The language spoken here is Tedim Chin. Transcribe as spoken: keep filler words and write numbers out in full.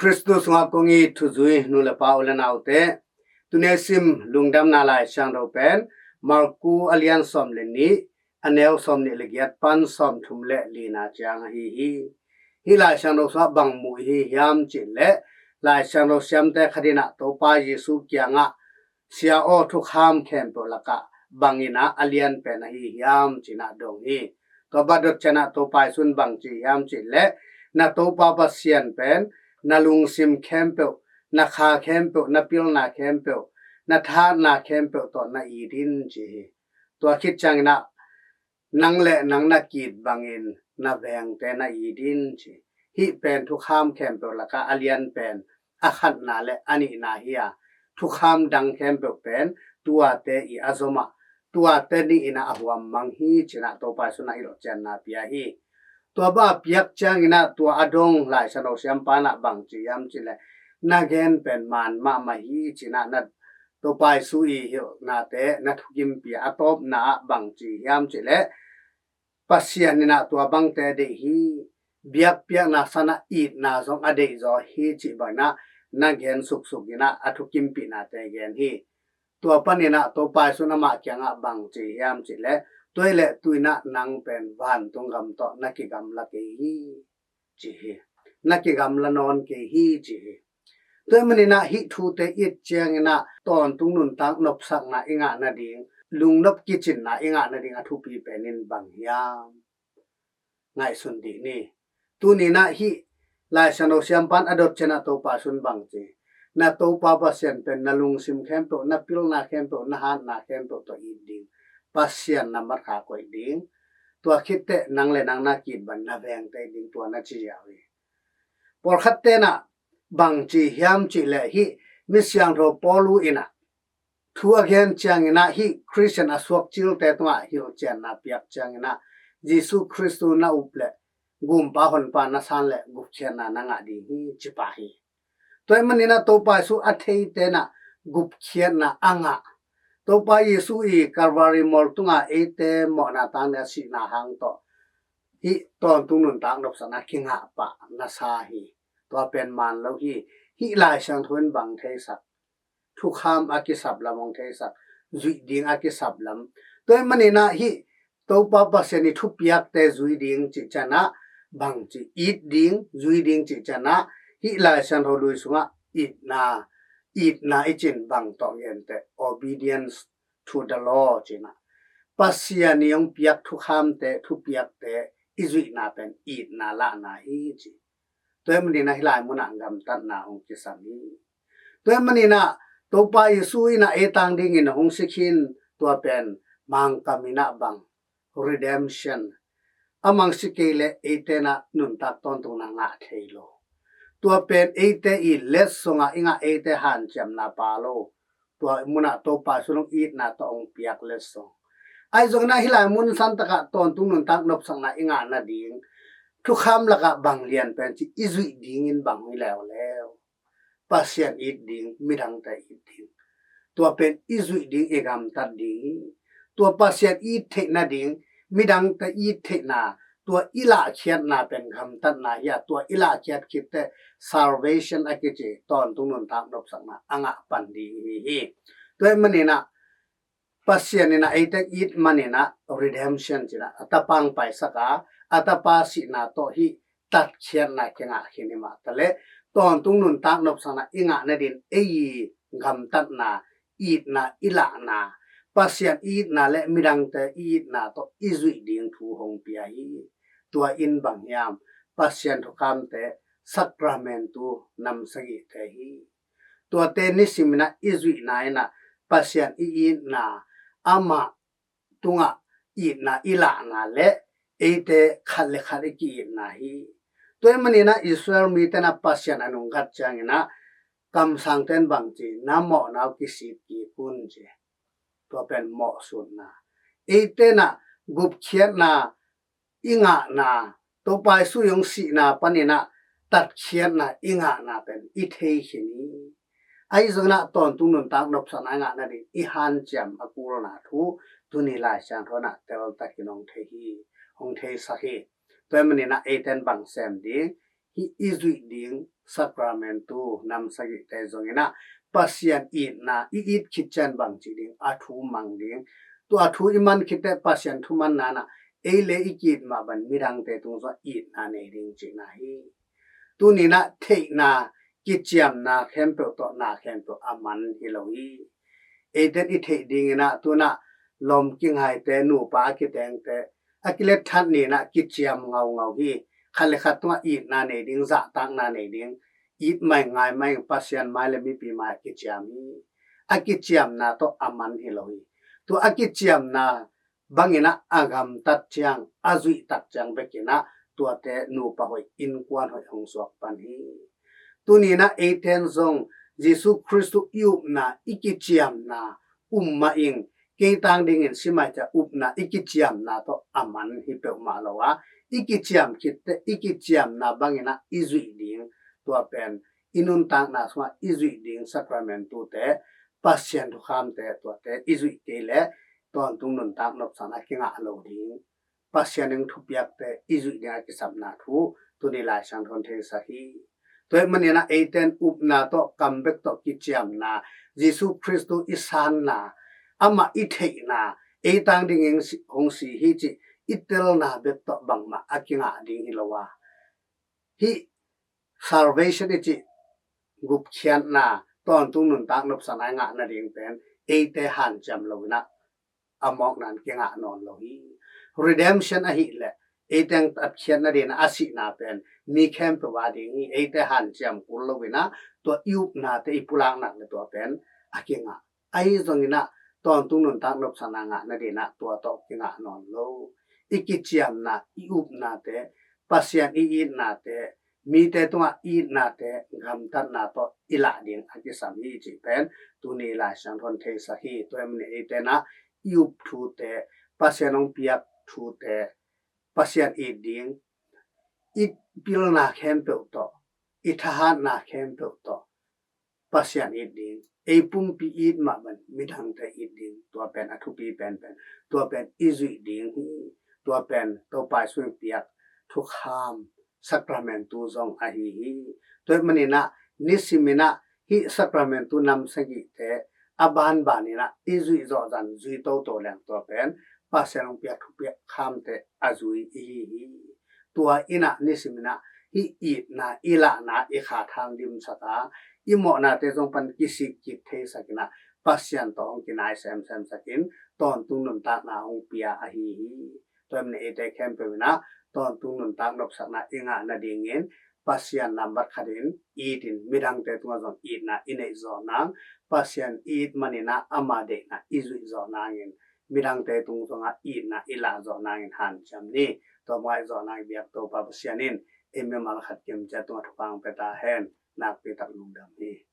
Khristu sungah kong it thuzui nu le pa, u le naute, tuni a sim lungdamna Lai Siangtho pen Marku a lian sawm le nih, a neu sawm nih le giat pan sawm thum le lina ciang ahi hi. Hih Lai Siangtho sungah bang mu i hi hiam cih leh, Lai Siangtho siamte khat in ah Topa Jesu kiangah, "Sia aw, thukham khempeuh lakah bang in ah a lian pen ahi hiam?" ci-in ah dong hi. Tua bang dot ciang ah Topa Jesu in bang ci hiam cih leh, "Na Topa Pasian pen na lungsim khempeuh, na kha khempeuh, na pilna khempeuh, na thahatna khempeuh tawh na it in," ci hi. Tua khit ciangin ah, "Nang le nang na ki-it bangin na vengte na it in," ci. Hih pen thukham khempeuh lakah a lian pen a khatna le a nihna hi a, thukham dang khempeuh pen tuate i a zom ah, tuate nih in ah a huam mang hi, ci-in ah Topa Jesu in ah hilhcianna pia hi. Tua bang a piak ciangin ah tua a dong Lai Siangtho siampa in ah bang ci hiam cih leh, "Na gen pen man mahmah hi," ci-in ah na Topa Jesu i hilhnate na thukimpi a, a tawpna ah bang ci hiam cih leh, "Pasian in ah tua bangte a deih hi, biakpiakna san ah itna zong a deih zaw hi," cih bangin ah na gen suksuk in ah a thukimpih nate gen hi. Tua panin ah Topa Jesu in amah kiangah bang ci hiam cih leh, "Tua hi leh tu-in ah nang pen vantung gam tawh na kigamla kei hi," ci hi. "Na kigamla nawn kei hi," ci hi. Tua ahih manin ah hih thute i et ciangin ah tawntung nuntak nopsakna i ngah nading, lungnop kicinna i ngah nading a thupi pen in bang hiam? Ngaihsun dih ni. Tuni-in ah hih Lai Siangtho siampa in a dot ciang ah Topa Jesu in bang ci, "Na Topa Pasian pen na lungsim khempeuh, na pilna khempeuh, na hatna khempeuh tawh it ding, Pasian na mat kha koih ding, tua khit teh nang le nang na ki-it bangin na vengte it ding," tua na ci ziau hi. Pawlkhatte in ah bang ci hiam cih leh, hih mi siangtho Paulu in ah thu a gen ciangin ah, hih Khristian a suak cilte tungah hilhcianna piak ciangin ah, "Jesu Khristu na up leh gumpa honpa na san leh gupkhiatna na ngah ding hi," ci pah hi. Tua ahih manin ah Topa Jesu a theite in ah gupkhiatna a ngah, Topa Jesu i Kalvari mual tungah eite mawhna tangin a sihna hang tawh hih tawntung nuntak nopsakna kingah pah na sa hi. Tua pen man lo hi. Hih Lai Siangtho in bang theisak? Thukham a kisap lam hong theisak, zuih ding a kisap lam. Tua ahih manin ah hih Topa Pasian i thupiakte zui ding cih ciang ah bang ci, it ding, zui ding cih ciang ah, hih Lai Siangtho lui sungah itna, itna i cih in bang tawh gen teh, obedience to the law ci-in ah, Pasian i hong piak thukhamte, thupiakte i zuihna pen itna lahna hi ci. Tua ahih manin ah hih lai munah gamtatna hong kisam hi. Tua ahih manin ah Topa Jesu in ah ei tang dingin hong si khin, tua pen Mangkam in ah bang, redemption. A mang si kei leh eite in ah nuntak tawntungna ngah thei lo. Tua pen eite i letsong a i ngah, eite hanciamna pha lo. Tua munah Topa Jesu in hong itna tawh hong piak letsong. Ahi zongin ah hih lai mun santak ah tawntung nuntak nopsakna i ngah nading, thukham lakah bang lian pen ci, i zuih dingin bang hi leuleu? Pasian it ding, midangte it ding. Tua pen i zuih ding, i gamtat ding hi. Tua Pasian it theih nading, midangte it theihna, tua i lahkhiatna pen gamtatna hi a, tua i lahkhiat khit teh salvation a kici tawntung nuntak nopsakna a ngah pan ding hi hi. Tua ahih manin ah Pasian in ah eite it manin ah redemption ci-in ah a tapa hong paisak a, a tapa sihna tawh hih tatkhiatna kingah khin hi mah taleh, tawntung nuntak nopsakna i ngah nading ei i gamtatna, itna i lahna, Pasian i itna le midangte i itna tawh i zuih ding thu hong pia hi. Tua in bang hiam? Pasian thukhamte, sakramentu nam sagihte hi. Tuate nisimin ah i zuihna in ah Pasian i itna, amah tungah itna i lahna le eite khat le khat i ki-itna hi. Tua ahih manin ah Israel mite in ah Pasian a nunggat ciangin ah kamsangte in bang ci, "Na mawhna uh kisik kik un," ci. Tua pen mawhsutna. Eite in ah gupkhiatna i ngahna, Topa Jesu i hong sihna panin ah tatkhiatna i ngahna pen i thei khin hi. Ahi zongin ah tawntung nuntak nopsakna i ngah nading i hanciam a kulna thu tuni Lai Siangtho in ah teltakin hong thei hi, hong theisak hi. Tua ahih manin ah eite in bang sem ding? Hih i zuih ding, Sacramentu nam sagihte zong in ah Pasian itna i it khit ciang bang ci ding, a thu mang ding. Tua thu i man khit teh Pasian thumanna in ah ei le i ki-it mah bang midangte tung zong itna nei ding cihna hi. Tuni in ah theihna, kiciamna khempeuh tawh na khempeuh a man hi lo hi. Eite in i theih ding in ah tu in ah lawm kingaite, nupa a kitengte, a kilet that ni in ah kiciam ngaungau hi. Khat le khat tungah itna nei ding, zahtakna nei ding, it mai ngai mai, Pasian mai le mipi mai a kiciam hi. A kiciamna tawh a man hi lo hi. Tua a kiciamna bang in ah a gamtat ciang, a zuih tak ciang bek in ah tuate nupa hoih, innkuan hoih hong suak pan hi. Tuni in ah eite in zong Jesu Khristu i upna, i kiciamna um mah ing. Kei tang dingin si mai ci-a upna, i kiciamna tawh a man hi peuhmah lo a, i kiciam khit teh i kiciamna bang in ah i zuih ding, tua pen i nuntakna sungah i zuih ding sacramentute, Pasian thukhamte, tuate i zuih kei leh tawntung nuntak nopsakna kingah lo ding. Pasian in thupiakte i zuih ding a kisapna thu tuni Lai Siangtho in theisak hi. Tua ahih manin ah eite in upna tawh, kam bek tawh kiciamna, Jesu Khristu i sanna, amah i theihna, ei tang dingin si, hong si hi cih i telna bek tawh bangmah a kingah ding hi lo a, hih salvation i cih gupkhiatna, tawntung nuntak nopsakna i ngah nading pen eite hanciam lo in ah a mawkna in kingah nawn lo hi. Redemption ahih leh eite in tatkhiat nading in ah a sihna pen mi khempeuh a ding hi. Eite hanciam kul lo in ah tua i upnate i pulakna le tua pen a kingah. Ahi zongin ah tawntung nuntak nopsakna ngah nading in ah tua tawh kingah nawn lo. I kiciamna, i upnate, Pasian i itnate, mite tungah itnate, gamtatna tawh i lah ding a kisam hi cih pen tuni Lai Siangtho in theisak hi. Tua ahih manin eite in ah i up thute, Pasian hong piak thute, Pasian it ding, i pilna khempeuh tawh, i thahatna khempeuh tawh Pasian it ding, ei pumpi it mah bang midangte it ding, tua pen a thupi penpen. Tua pen i zuih ding hi. Tua pen Topa Jesu in piak thukham, sacramentu zong ahi hi. Tua ahih manin ah nisim in ah hih sacramentu nam sagihte a banban in ah i zuih zawh zah in zui toto leng tua pen Pasian hong piak thupiak khamte a zui i hi hi. Tua in ah nisim in ah hih itna, i lahna i khat hang dimsak a, i mawhnate zong pan kisik kik theisak in ah Pasian tawh hong kinai semsemsak in tawntung nuntakna hong pia ahi hi. Tua ahih manin eite khempeuh in ah tawntung nuntak nopsakna i ngah nadingin Pasian nambat khat in itin midangte tungah zong itna i neih zawh nang, Pasian it manin ah ama deihna i zuih zawh nangin midangte tung zongah itna i lah zawh nangin hanciam ni. Tua mah i zawh nangin biak Topa Pasian in ei mimal khat kim ciat tungah thupha hong pia ta hen. Nakpi tak lungdam hi.